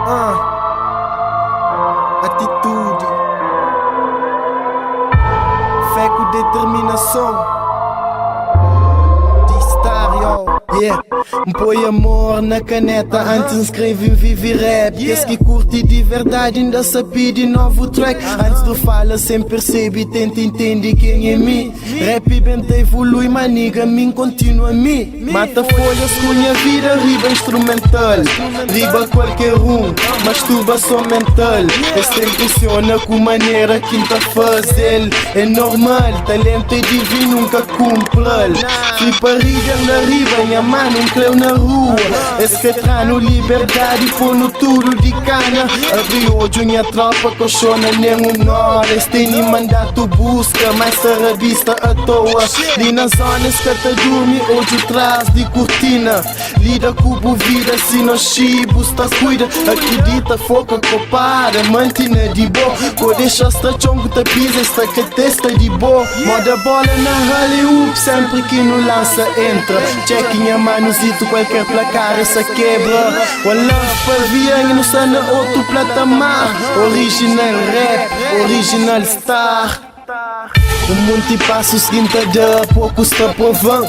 Ah, atitude, fé ku determinason di star, yo. Yeah, N poi amor na kaneta antis N skreve N vive rap. Kes ki kurti di verdadi inda sa pidi novu track. Antis du fala sen persebe, tenta intende ken é mi. Rap ben ta evolui, ma nigga mi N kontinua mi. Mata folhas ku nha vida riba instrumental Riba kualker un, masturbason mental Es ta inpresiona ku manera ki N ta faze-l É normal, talentu é divinu N ka kunpra-l Fri pa riba N da riba, nha manu N kreu na rua Es kre tra-nu liberdadi, pô-nu tudu di kana Abri odju nha tropa, ka xona nen un ora Es tene mandatu buska, ma es ta rabista atoa Li na zona es ka ta durmi odju tras di kurtina Lida ku bu vida si no xi bu sta kuida Akridita, foka, ko para, manti na di bo Ko dexa sta txon ku ta piza es ta kre testa di bo Moda bola na alley-oop senpri ki nu lansa entra Check nha manuzito kualker plakar es sa kebra One love pa via nu sta na otu platamar Original rap, original star. Un monti pasus ki N ta da, pokus ta prova-m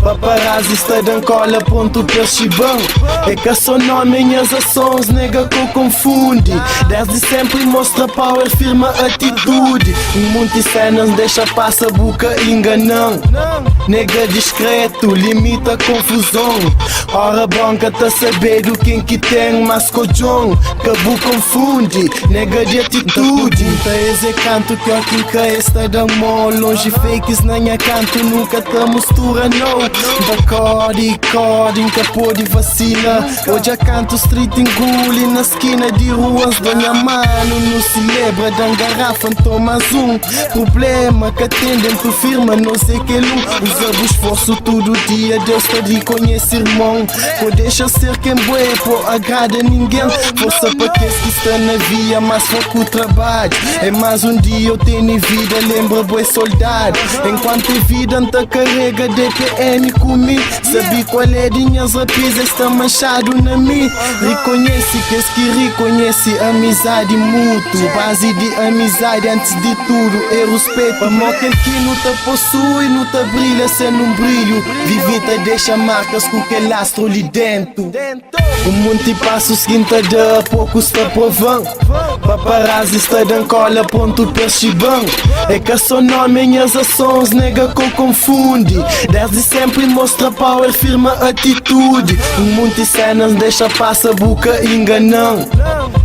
Paparazzi sta da-m kola prontu pa xiba-m É ka so nomi, é nhas asons, nega ko konfundi Desdi senpri mostra power, firma atitudi Un monti senas N dexa pasa, bu ka ingana-m Nega diskretu, limita konfuzon Ora bronka ta sabedu ken ki ten más kodjon Ka bu konfundi, nega di atitudi N ta es é kantu ki óki N ka es ta da mô Lonji fakes na nha kantu nu ka ta mustura no N ta kóre kóre N ka pode vasila Odja kantu street nguli na skina di ruas Do nha manu nu silebra da-m garafa N toma más un Prublema ka ten dentu firma nos é kel un Uza bu sforsu tudu dia Deus ta rikonhese irmon Ko dexa ser ken bu é po agrada ningen Forsa pa kes ki sta na via Mas foku trabadju é más un dia Eu tene vida lenbra bu é soldadu Enkuantu é vida N ta karega DPM ku mi Sabi kual é di nhas rapis Es sta manxadu na mi Rikonhese kes ki rikonhese amizadi mutu Bazi di amizadi antis di tudu é ruspetu Pamó kel ki nu ta posui nu ta brilha sen un brilhu Vive ta dexa markas ku kel astru li dentu Un monti pasus ki N ta da pokus ta prova-m Paparazzi sta da-m kola prontu pa es xiba-m É ka so nomi é nhas asons nega ko konfundi Desdi senpri mostra power firma atitudi Un monti senas N dexa pasa bu ka ingana-m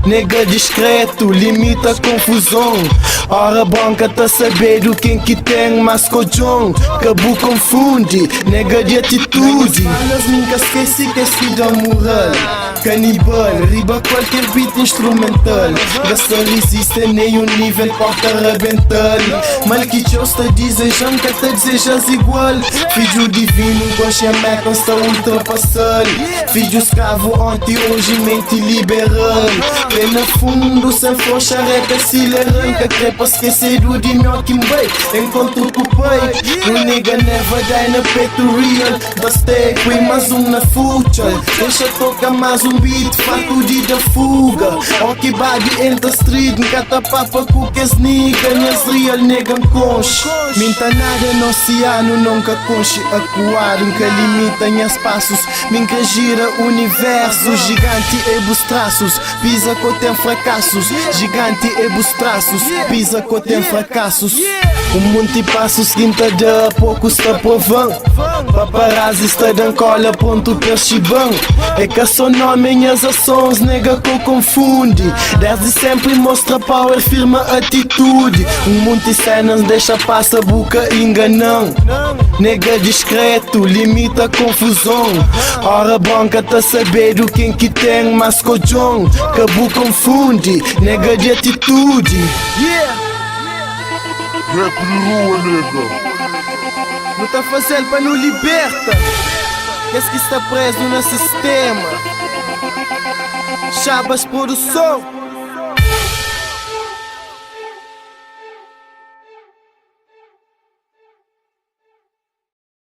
Nega diskretu limita konfuzon Ora bronka ta sabedu ken ki ten más kodjon Ka bu konfundi nega di atitudi Falas mi N ka skese kes ki da mural Kanibal riba kualker beat instrumental Gasta riziste nenhun nivel porta rabental Mal ki txeu sta dizeja N ka ta dizeja-s igual Fidju divinu N konxe meta N sta ultrapasa-l Fidju skravu onti oji menti liberal Pé na fundu sen foxa rap é sileral N ka kre pa skesedu di mi o ki N bai Enkontru ku pai Un nigga never die na petu real Da stay pui más un na futxal Dexa toka más un beat fartu di da fuga O ki babi entra street N ka ta papa ku kes nigga Nhas real nigga N konxe Mi N ta nada na osianu No N ka konxe akuáriu N ka limita nhas pasus Mi N kre gira universu Jiganti é bus trasus Pisa ko ten frakasus Jiganti é bus trasus Pisa ko ten frakasus Un monti pasus ki N ta da Pokus ta prova-m Paparazzi sta da-m kola Prontu pa es xiba-m É ka so nomi é nhas asons Nega ko konfundi Desdi senpri mostra power Firma atitudi Un monti senas N dexa pasa Bu ka ingana-m Nega diskretu Limita konfuzon Ora bronka ta sabedu ken ki ten más kodjon Ka bu konfundi Nega di atitudi. Yeah. Rap di rua, nigga. Nu ta faze-l pa nu liberta kes ki sta prezu na sistema. Shabas Produson.